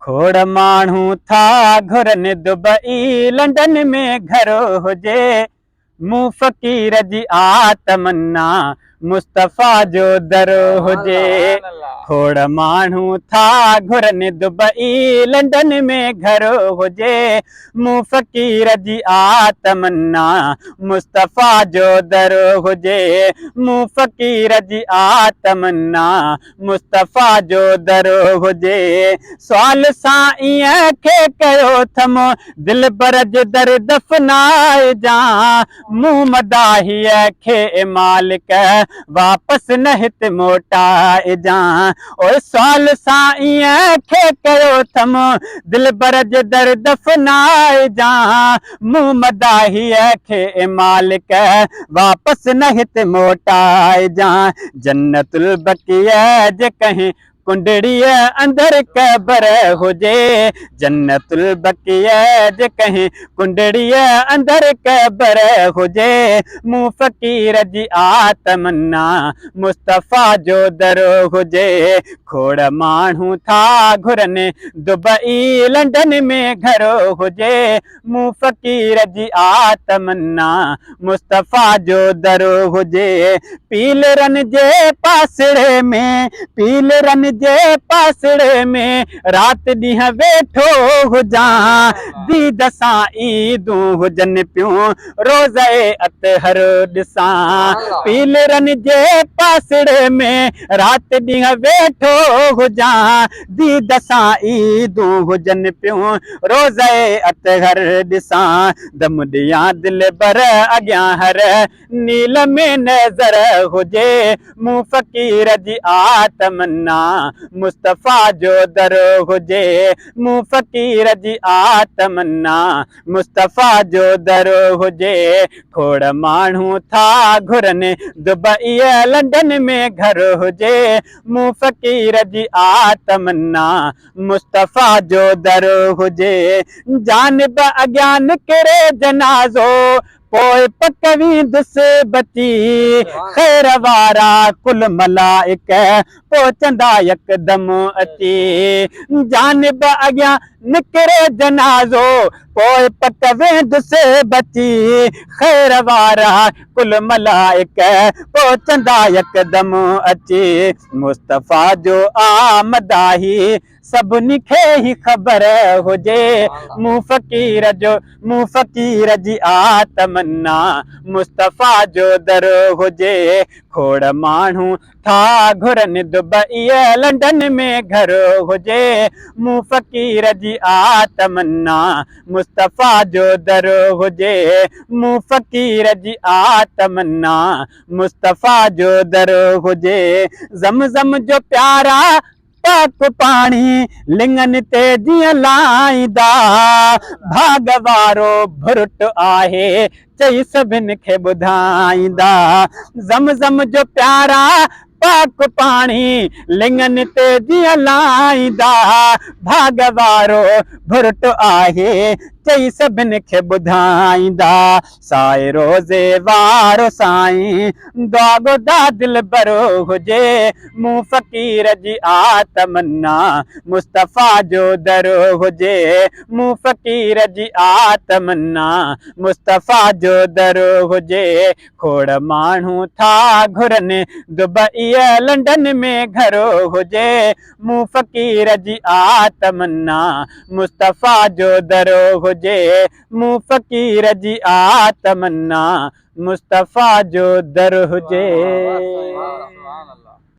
کوڙ ماڻهو ٿا گهرن دبئي لنڊن ۾ گهر هجي، مون فقير جي آ تمنا مصطفيٰ جو در هجي. کوڙ ماڻهو ٿا گهرن دبئي لنڊن ۾ گهر هجي، مون فقير جي آ تمنا مصطفيٰ جو در هجي، مون فقير جي آ تمنا مصطفيٰ جو در هجي. سوال سائينء کي ڪيو ٿم، دلبر جي در دفنائجان. مون مداحيء کي اي مالڪ، واپس نه هت موٽائجان. اوء سوال سائينء کي ڪيو ٿم، دلبر جي در دفنائجان. مون مداحيء کي اي مالڪ، واپس نه هت موٽائجان. جنت البقيع جي ڪنهن ڪنڊڙيء اندر قبر هجي. جنت البقيع جي ڪنهن ڪنڊڙيء اندر قبر هجي. مون فقير جي آ تمنا مصطفيٰ جو در هجي. کوڙ ماڻهو ٿا گهرن دبئي لنڊن ۾ گهر هجي. مون فقير جي آ تمنا مصطفيٰ جو در هجي. پيلرن جي پاسڙي ۾ پيلرن جي پاسڙي ۾ رات ڏينهن ويٺو هجان. ديد سان عيدون هجن پيون روضه اطهر ڏسان. پيلرن جي پاسڙي ۾ رات ڏينهن ويٺو هجان. ديد سان عيدون هجن پيون روضه اطهر ڏسان. دم ڏيان دلبر اڳيان هر نيل ۾ نظر هجي. مون فقير جي آ تمنا مصطفيٰ جو در هجي. مون فقير جي آ تمنا مصطفيٰ جو در هجي. کوڙ ماڻهو ٿا گهرن دبئيء لنڊن ۾ گهر هجي. مون فقير جي آ تمنا مصطفيٰ جو در هجي. جانب اڳيان نڪري جنازو پوء پڪ ويندس بچي. خير وارا ڪل ملائڪ پهچندا يڪدم اچي. جانب اڳيان نڪري جنازو پوء پڪ ويندس بچي. خير وارا ڪل ملائڪ پهچندا يڪدم اچي. مصطفيٰ جو آ مداحي سڀني کي هي خبر هجي. مون فقير جو مون فقير جي آ تمنا مصطفيٰ جو در هجي. کوڙ ماڻهو ٿا گهرن دبئيء لنڊن ۾ گهر هجي. مون فقير جي آ تمنا مصطفيٰ جو در هجي. مون فقير جي آ تمنا مصطفيٰ جو در هجي. زم زم جو پيارا پاڪ پاڻي لڱن تي جيئن لائيندا، ڀاڳ وارو ڀرٽ آهي چئي سڀن کي ٻڌائيندا. زم زم جو پيارا پاڪ پاڻي لڱن تي جيئن لائيندا، ڀاڳ وارو ڀرٽ آهي چئي سڀن کي ٻڌائيندا. سائي روزي وارو سائين دعاگو دا دلبر هجي، مون فقير جي آ تمنا مصطفيٰ جو در هجي، مون فقير جي آ تمنا مصطفيٰ جو در هجي. کوڙ ماڻهو ٿا گهرن دبئيء لنڊن ۾ گهر هجي، مون فقير جي آ تمنا مصطفيٰ جو در هجي. مون فقير جي آ تمنا مصطفيٰ جو در هجي.